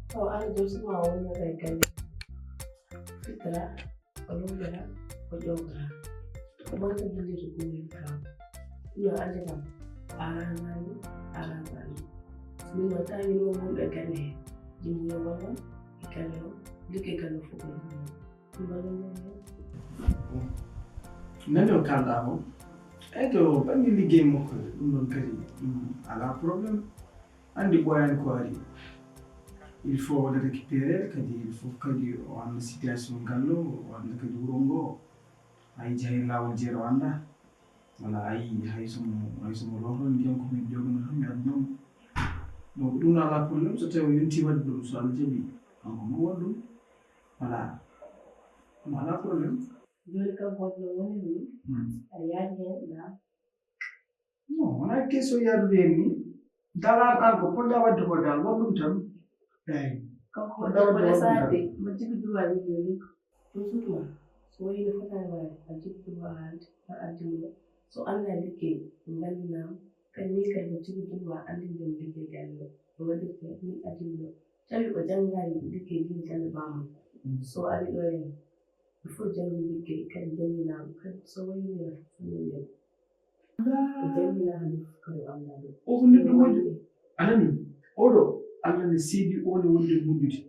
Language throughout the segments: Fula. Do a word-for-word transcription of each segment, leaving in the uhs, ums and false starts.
Tawa ana jom sima wonno e galle fitra o lowlata o ƴoogata ko mata jillito gowel kam ɗum ande kam aranaani aranaani min o tawi no wonɓe galle he jimmoyo wonno e galle o liggey galle fof ko ɗum nani o kalɗa o eyto bannge liggey makko ɗum ɗon kadi ɗum ala problème anndi ɓooyaani ko ari il faut waɗa récupéré kadi il faut kadi o annda situation gallo o annda kadi wuro ngo hay jahi laawol jeeɗo annda wala ayi hay somo hay somo lorro ndiyam ko min jogano tan mi adduno mo donc ɗum ala problème so tawi o yonti waɗde ɗum so allah jaɓi kanko mo waɗ ɗum wala ɗum ala problème Jooni kam holno woniri ni? Hmm. Aɗa yaaji heen ɗa? Non, wonaa keso yaadude heen ni. Dal aan aan ko poɗɗa waɗde ko dal, waɗ ɗum tan. Eey. Kanko ko debbo lesaade, mo jigi droit wi jooni ko. Ɗum sutuma, so wayino fotaani waɗde, a jigi droit haalde, tan addinimo. So anndaa liggey, ngallinaama, kadi min kadi mo jigi droit anndinde mo liggey galle o. No waɗirte, min addinimo. Tawi o janngaani liggey ndin galle bammum. So ari ɗo en, il faut janngi liggey kadi jannginaama kadi so waynira famille o jannginaa hannde fof kadi o anndaa ɗum o ko neɗɗo moƴƴo anani oɗo allah ne seedi o ne wonde moƴƴude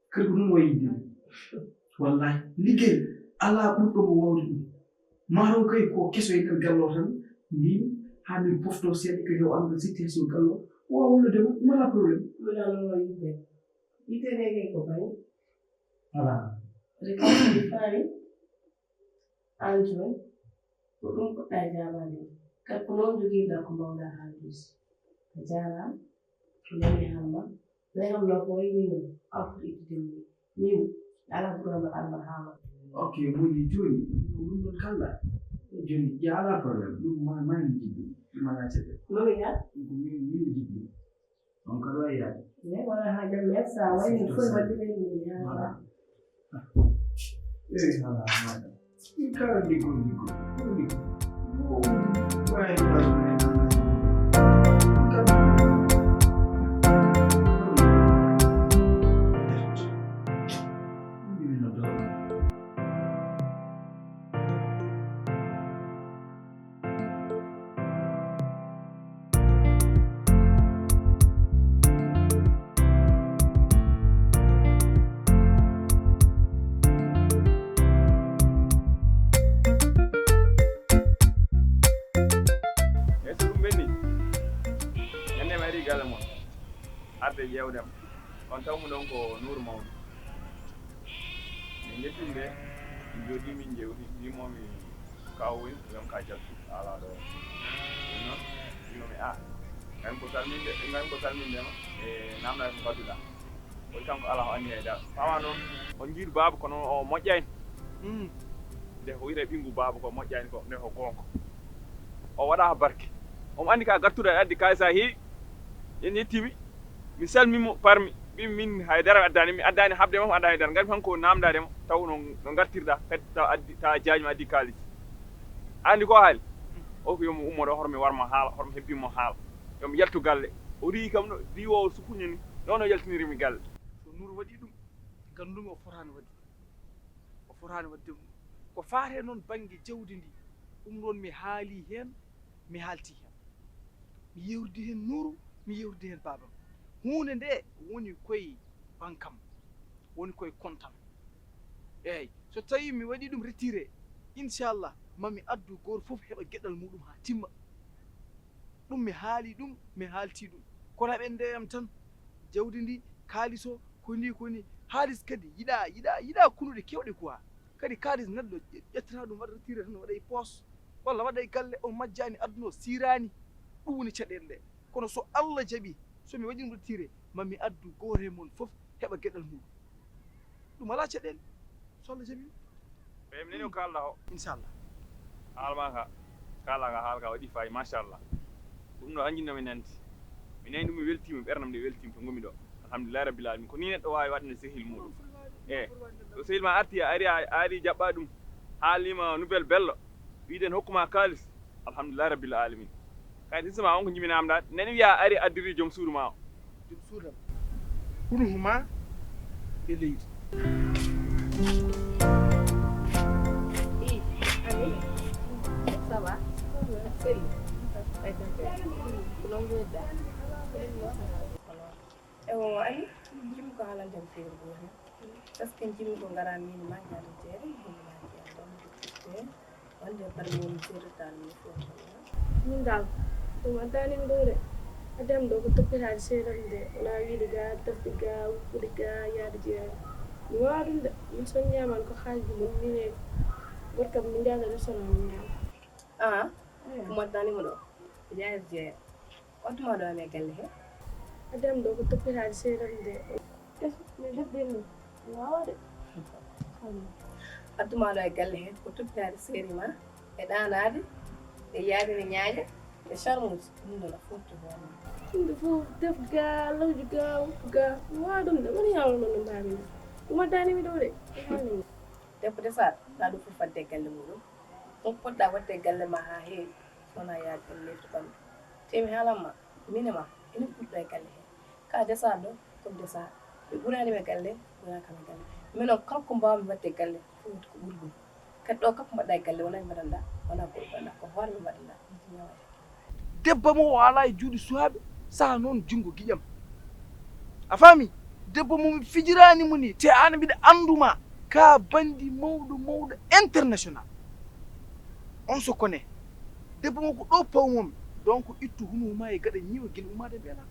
kadi ko ɗum wayi yidde wallahi liggey alaa ɓurɗo mo wawde ɗum maro kay ko keso e nder gallo tan mbimi ha min pofto seeɗa kadi o annda situation gallo o wawa wallude mo ɗum alaa problème wala no wawi yidde yidde nege ko bani Voilà. Rekonnaissance faami aan jooni ko ɗum puɗɗa jaabaade kadi ko noon jogirɗa ko mbawɗa haaldude a jaaraama ko nani haalma nani haalma ko wayni no alfur ittude min min ala burama alma haama ok woni jooni ko ɗum ɗon kalɗa jooni ya ala problème ɗum ma mani jiddu ɗum ala cede nomi ya ko min min jiddu On kadi wayi yaade. Mais wala haa jam mais so a wayni fof waɗde ɓe min yaha. Voilà. Eh hala maɗa. Kala liggo liggo. Liggo. Wayi Yeeso ɗum ɓenni. Ñande mi ari galle mon. Arde ƴeewdem. On tawmu ɗon ko Nuuru Mawɗo. Min njettumi ɓe. Min njooɗi min njewti. Mbimomi kaw woni ɗon ka jaltu ala ɗo ɗum noon mbinomi a ngam ko salminde ngam ko salminde ma e namna ko mbaɗduɗa woni kanko ala o anni hay dara fawa noon o jiiɗu baaba kono o moƴƴayno hmm. Nde ko wiyete ɓinngu baaba ko moƴƴayno ko nde ko goonga o waɗa barke omo anndi ka gartuɗo e addi kaysa heewi en yettimi mi salmimo parmi ɓi min haydara addani mi addani habde ma ko addani dara ngam tan ko namdade ma taw no no gartirɗa kadi taw addi taw a jaajima addi kaalis andi ko haali o ko yomo ummo ɗo hormi warma haala hormi hebbimo haala yomo yaltu galle o rii kam no riwowo sukuñani nono yaltinirimi galle so nur waɗi ɗum gandumi o fotani waɗi o fotani waɗde ɗum ko faate noon bannge jawdi ndi ɗum ɗon mi haali heen mi haalti heen mi yewdi heen nuru mi yewdi heen baabam huunde nde woni koye bankam woni koye kontam eeyi so tawii mi waɗii ɗum retiré inchallah mami addu gooto fof heɓa geɗal muɗum haa timma ɗum mi haali ɗum mi haalti ɗum kono eɓe ndeyam tan jawdi ndi kaalis o ko ni ko ni haalis kadi yiɗa yiɗa yiɗa kunuɗe kewɗe quoi kadi kaalis neɗɗo ƴettata ɗum waɗa retiré tan waɗa e poos walla waɗa e galle o majjani aduna o sirani ɗum woni caɗele ɗe kono so allah jaɓi somi waɗi ɗum retiré mami addu gooto e mon fof heɓa geɗal mum ɗum ala caɗele so allah jaɓi ɓe mi nani o kalɗa o inchallah haalma ka kalɗa ka haal ka waɗi fayi machallah ɗum ɗo anjinno mi nanti mi nani ɗum mi weltima ɓernam nde weltima to gomi ɗo alhamdulillahi rabbil alamin ko ni neɗɗo wawi waɗande sehil muɗum e so sehil ma arti a ari a ari jaɓɓa ɗum haalnima nouvelle bello wiɗen hokkuma kalis alhamdulillahi rabbil alamin Kadi sisma on ko jimi namda. Nani wiya ari addiri joom suudu ma o. Joom suudam. Hunu huma e leydi. Ça va? Seli. Ay, tante. Ko non wedda. Ewo, ani, jimi ko haalande mi feere gooto. Parce que jimi ko ngara min ma jaade jeere, min ma jeere. Wonde par min sirrital mi fof. Min dal, ɗum addani mi ɗo de. Addi am ɗo ko toppitaade seeɗa ɗum de. Wona wiide ga, tafde ga, wuppude ga, yaade jeere. Mi wawa ɗum de. Min sonñama ko haalji mon min e gorkam min jaada restaurant min jaada. Ah, ko mo addani mo ɗo. Yaade jeere. Wattu ma ɗo amen galle he. Addi am ɗo ko toppitaade seeɗa ɗum de. Tes mi defde ni. Wawa de. Addu ma ɗo e galle he ko toppitaade seeri ma e ɗaanaade e yaade ne ñaaña e charmuuji ɗum ɗo na fotti hoore ma. Ɗum ɗo fof def ga lawji ga wuppu ga mi wawa ɗum de woni yawno noon no mbaami ɗum. Ɗum addani mi ɗo de. Debbo desaat na ɗum fof fadde e galle muɗum. Ɗum poɗɗa waɗde e galle ma ha heewi. Wona yaade ɗum lefti ɓanndu. Te mi haalan ma, min e ma, enen ɓurɗo e galle he. Ka desaɗo, ko desaɗo. Mi ɓurani mi galle, ɓurani kam e galle. Min on kala ko mbawmi waɗde e galle, fof ko ɓuri ɗum. Kadi ɗo kala ko mbaɗɗa e galle, wona mi mbaɗanɗa, wona ko ɓurɗa, ko hoore mi mbaɗanɗa. Debbo mo o ala e juuɗe suwaaɓe, saha noon junngo giƴam. A faami? Debbo mo mi fijiraani mo ni, te aan mbiɗa annduma ka banndi mawɗo mawɗo international. On so kone. Debbo mo ko ɗo pawmomi. Donc ittu hunu ma e gaɗa ñiwa gila umaade beela.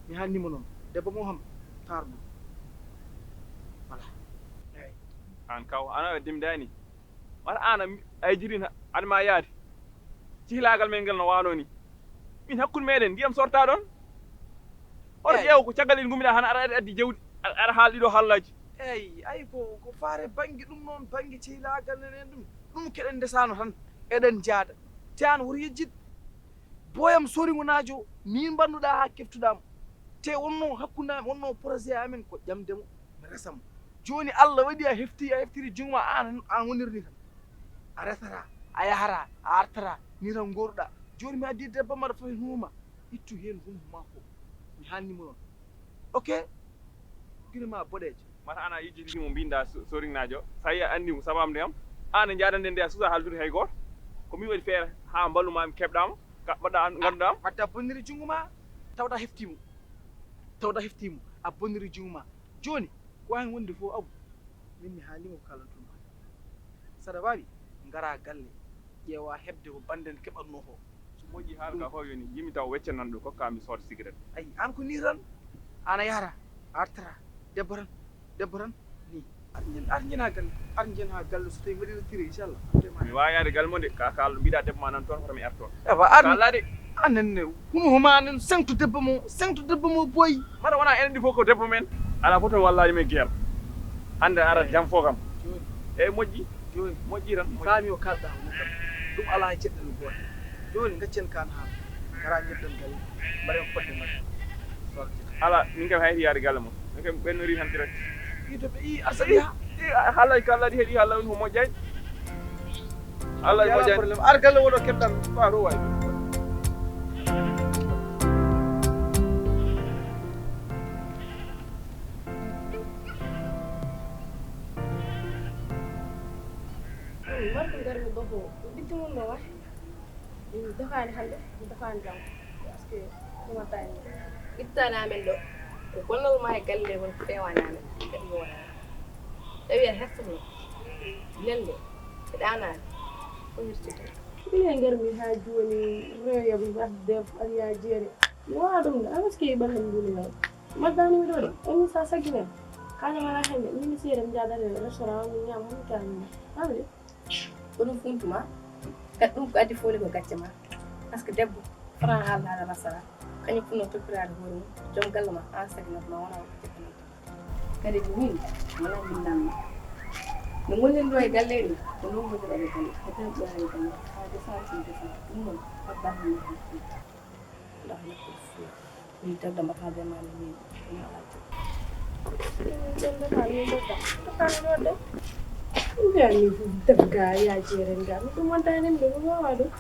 Mi hannimo noon. Debbo mo ham tarɗo. Voilà. Eyi. Aan kaw, aan a dimdaani. Wata aan a jirin aɗa ma yaade. Cihlaagal men ngal no waano ni. Min hakkunde meɗen ndiyam sorta ɗon. Oto ƴeew ko caggal en ngummiɗa hana aɗa addi jawdi aɗa haala ɗiɗo haallaji. Eyi, ayi ko ko faare bannge ɗum noon bannge cehlaagal nenen ɗum ɗum keɗen ndesano tan eɗen njaada te an woto yejjit boyam soringonaajo min mbannuɗa haa keftuɗa mo te wonno hakkunde amen wonno projet amen ko ƴamde mo mi resa mo jooni Allah waɗi a hefti a heftiri junngo ma an an wonirni tan a resata a yahata a artata ni tan ngoruɗa jooni mi addi debbo mbaɗa fof huma ittu heen hunhu ma fof mi hannimo noon ok gine ma boɗeejo mata ana yejjitiki mo mbinda sorinnajo sa yi a anndi mo sababu ndeyam an e jaadande nde a susa haaldude hay gooto ko min waɗi feere haa mballu ma mi keɓɗama mbaɗɗa an ngannduɗam watta bonniri junngo ma tawta heftimo tawta heftimo a bonniri junngo ma jooni ko wawi wonde fof abu min mi haalima ko kalanton ma saɗa wawi gara galle ƴeewa heɓde ko banden keɓatno ko so moƴƴi haala ka fof yoni yimi taw wecce nan ɗo kokka mi sooda cigarette ayi an ko ni tan ana yahata a artata debbo tan debbo tan ni ar jena galle ar jena galle so tawi mbaɗi retiré inchallah mi wawa yaade galle mo de ka kala mbiɗa debbo ma nan toon hoto mi ar toon ewa ar kala de anen ne hunu huma anen sengto debbo mo sengto debbo mo boyi mbaɗa wona enen ɗi fof ko debbo men ala fof toon wallani men guerre hande ara jam fof kam eyyi moƴƴi joni moƴƴi tan mi faami o kalɗa ɗum ala e jeɗɗen gooto joni gaccen kan haa gara jeɗɗen galle mbaɗen fodde mbaɗe ala min kam hayti yaade galle mon min kam ɓennori tan direct ito ɓe i asali ha haalay kalladi heeɗi haala on ko moƴƴani haala e moƴƴani problème ar galle woɗo keɓɗan faaro wawi Marko garmi ɗo ko ɓitti mum no wahi. Min dokaani hannde, min dokaani janngo, parce que ɗum addaani min. Ittaani amen ɗo, ko bonnol maa e galle mon feewaani amen, kadi mi wonaa. Tawi en hertoto, lelnde, e ɗaanaade, ko hirsude. Minen ngarmi haa jooni, reeyo mi wasde, aɗa jeere. Mi waawaa ɗum de, anas ke ɓallam nduni may. Maddaani mi ɗo de, on mi sa sagginen. Kaane mala hannde, min mi seeɗa mi jaadata restaurant, min ñaama, min kaani. Hannde. Ko ɗum funtuma kadi ɗum ko addi fooli ko gacce ma. Parce que debbo fota haaldaade masala kañum funno toppiraade hoore mum joom galle ma an saginat ma wona waɗa jekkananta kadi ko min wona min namma no gonirɗo e galle ni ko noon gonirɗo e galle ko tan ɓoyani galle ha descend ɗum descend ɗum noon fadda hannde. Min tedda mbaɗa bee maami min ɗum alaa jam. Min tedda ka min mbaɗa ka min waɗde. Min mbiya min fof debga yajeere nga min ɗum waddani min ɗum wawa ɗum.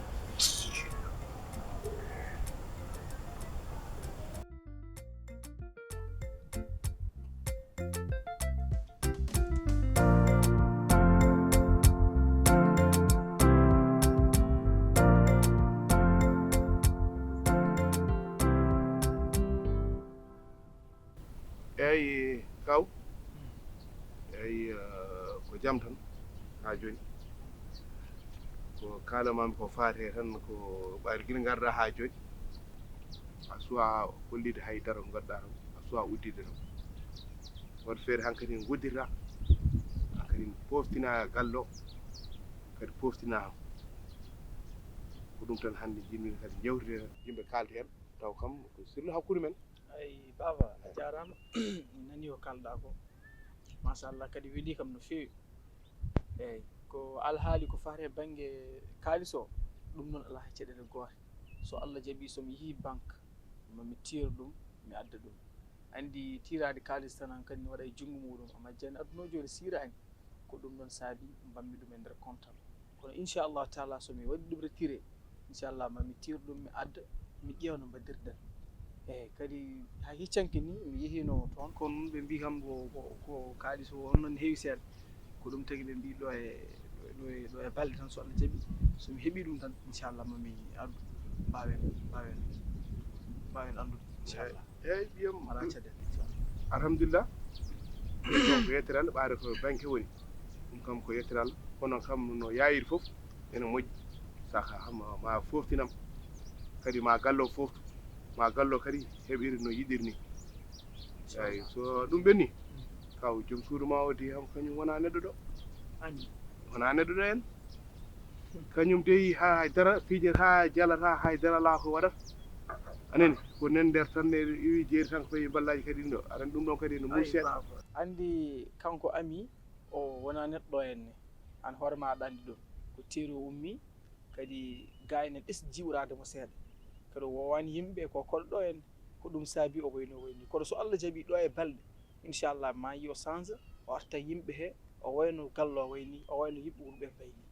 Eyi, kaw. Eyi, eh, ko jam tan haa jooni. Ko kaalamami ko faati tan ko ɓayri gila ngarɗa haa jooni. A suwaa hollude hay dara ko ngarɗa tan. A suwaa uddude tan. Waɗi feere hankadi en ngoddira. Hankadi en poftina gallo. Kadi poftina am. Ko ɗum tan hannde njiɗmi kadi jewtide tan. Yimɓe kaaldi heen. Taw kam ko sirlu hakkunde men. Ay, baaba, a jaaraama. Mi nanii ko kaalɗaa ko. Machallah, kadi welii kam no feewi. Eey, ko alhaali ko faati e bannge kaalis o, ɗum noon alaa hay caɗeele goote. So Allah jaɓii, so mi yehii banque, ma mi tiir ɗum, mi adda ɗum. Anndi tiiraade kaalis tan hankadi ne waɗa e junngo muuɗum, amma jani aduna o jooni siiraani. Ko ɗum ɗon saabi mbaɗmi ɗum e nder compte am. Kono inchallahu taala, so mi waɗi ɗum retiré, inchallah ma mi tiir ɗum, mi adda, mi ƴeewa no mbaɗirɗen. Eyi, kadi haa hecci hanki ni mi yehiino toon, kono ɓe mbii kam ko, ko, ko kaalis o on noon heewi seeɗa. Ko ɗum tagi ɓe mbii ɗo e, ɗo e, ɗo e balɗe tan, so Allah jaɓi, so mi heɓii ɗum tan, inchallah ma mi addu, mbaawen, mbaawen, mbaawen anndude, inchallah. Eyi, ɓiyam. Alaa caɗeele, inchallah. Alhamdulillah. Ɗum ko yettere Allah, ɓaade ko banque woni. Ɗum kam ko yettere Allah. Kono kam no yaayiri fof ene moƴƴi. Saka ma, ma foftinam. Kadi ma gallo foftu. Ma gallo kadi heɓiri no yiɗiri ni. Eyi, so ɗum ɓenni, kaw joom suudu ma o di kam kañum wona neɗɗo ɗo. Amin. Wona neɗɗo ɗo en. Kañum dey haa hay dara, fiijata haa jalata, hay dara alaa ko waɗata. A nani, ko nen nder tan, ne iwi jeeri tan ko fayi ballaaji kadi ɗo. Aɗa anndi ɗum ɗon kadi no muusi seeɗa. Anndi kanko Ami, o wonaa neɗɗo en ne. Aan hoore ma aɗa anndi ɗum. Ko teeru o ummi, kadi gaa enen ɓesdi jiwraade mo seeɗa. Kadi o woowaani yimɓe ko koɗo ɗo en, ko ɗum saabi o wayno wayni. Kono so Allah jaɓi ɗo e balɗe, inchallah, ma yo change, o arta yimɓe he, o wayno gallo o wayni, o wayno yimɓe wuro ɓe mbayni.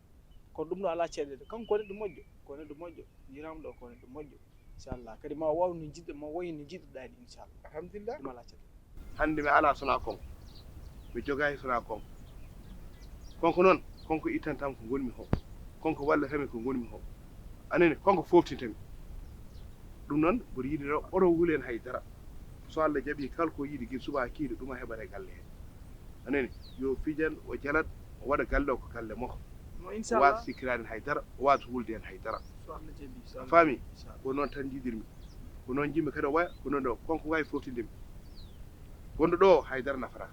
Kono ɗum ɗo alaa caɗeele. Kanko ko neɗɗo moƴƴo, ko neɗɗo moƴƴo, yiraama ɗo ko neɗɗo moƴƴo. Inchallah. Kadi ma o waaw no jiɗɗo, ma o wayi no jiɗɗo ɗaani, inchallah. Alhamdulillah. Ɗum alaa caɗeele. Hannde mi alaa sonaa konko. Mi jogaay sonaa konko. Konko noon, konko ittantam ko ngonmi ho. Konko wallitami ko ngonmi ho. A nani, konko foftintami. Ɗum noon, mboɗo yiɗi ɗo, oɗo wulen hay dara. So Allah jaɓi, kala ko yiɗi gila subaa kiiɗe, ɗum a heɓat e galle he. A nani, yo fijan, o jalat, o waɗa galle o ko galle makko. Mo, o inchallah. Waasa sikkiraade hay dara, o waasa wulde heen hay dara. So Allah jaɓi, so Allah jaɓi, inchallah. A faami? Ko noon tan njiɗirmi. Ko noon njiɗmi kadi o waya, ko noon ɗo, konko waawi foftinde mi. Wonɗo ɗo hay dara nafata.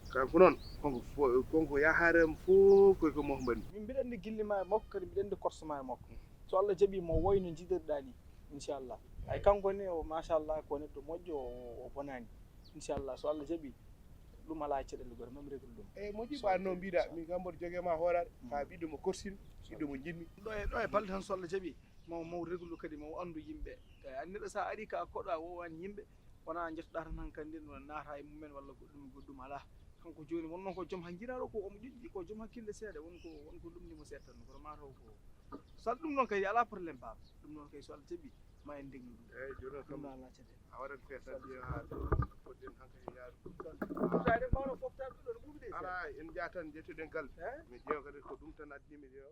Kanko noon, konko fo-, konko yahaare am fof koye ko makko mbaɗmi. Min mbiɗa anndi gilli ma e makko, kadi mbiɗa anndi korse ma e makko. So Allah jaɓi mo woy no njiɗirɗa ni, inchallah. Ay kanko ne o machallah ko neɗɗo moƴƴo, o, o bonaani. Inchallah, so Allah jaɓi, ɗum alaa e caɗeele goɗɗe, mami reglu ɗum. Eyi, moƴƴi. So ba no Allah jaɓi, mbiɗa, inchallah. Min kam mboɗo jogee ma hooraade, ka ɓiɗɗo mo korsin, ɓiɗɗo mo njiɗmi. Ɗo e, ɗo e balɗe tan so Allah jaɓi, ma o reglu kadi, ma o anndu yimɓe. Eyi, an neɗɗo so a ari ka koɗo a woowani yimɓe, wona njettoɗa tan hankadi no naata e mumen walla goɗɗum e goɗɗum alaa. Kanko jooni wonno ko joom ha jiilaɗo ko omo ƴoƴƴi, ko joom hakkille seeɗa, won ko, won ko lumni mo seeɗa tan, kono mataw ko sal ɗum noon kay alaa problème baaba. Ɗum noon kay so Allah jaɓi ma en ndeglu ɗum. Eyi, jooni noon kam ɗum noon alaa caɗeele. A waɗat feere tan ƴeewa haa ɗo poɗɗen hankadi yaade. Pourtant eɗen mbawno foftade ɗum ɗo no ɓuuɓi de. Alaa, en njaha tan njettoɗen galle. He? Mi ƴeewa kadi ko ɗum tan addi mi ƴeewa.